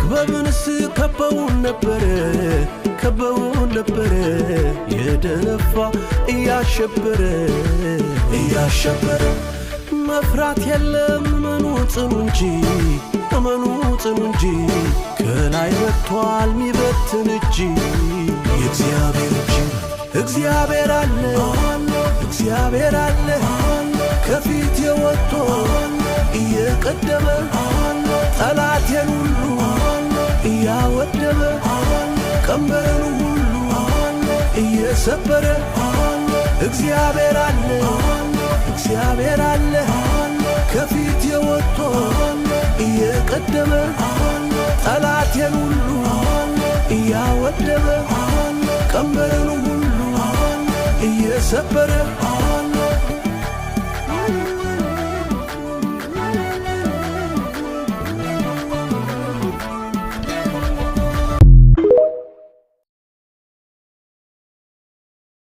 መክበብንስ ከበውን ነበረ፣ ከበውን ነበረ፣ የደነፋ እያሸበረ እያሸበረ። መፍራት የለም፣ እመኑ ጽኑ እንጂ፣ እመኑ ጽኑ እንጂ፣ ከላይ መጥቷል ሚበትን እጅ፣ የእግዚአብሔር እጅ። እግዚአብሔር አለ፣ እግዚአብሔር አለ፣ ከፊት የወጥቶ እየቀደመ፣ ጠላቴን ሁሉ እያወደመ፣ ቀንበርን ሁሉ እየሰበረ። እግዚአብሔር አለ፣ እግዚአብሔር አለ፣ ከፊት የወጥቶ እየቀደመ፣ ጠላቴን ሁሉ እያወደመ፣ ቀንበርን ሁሉ እየሰበረ።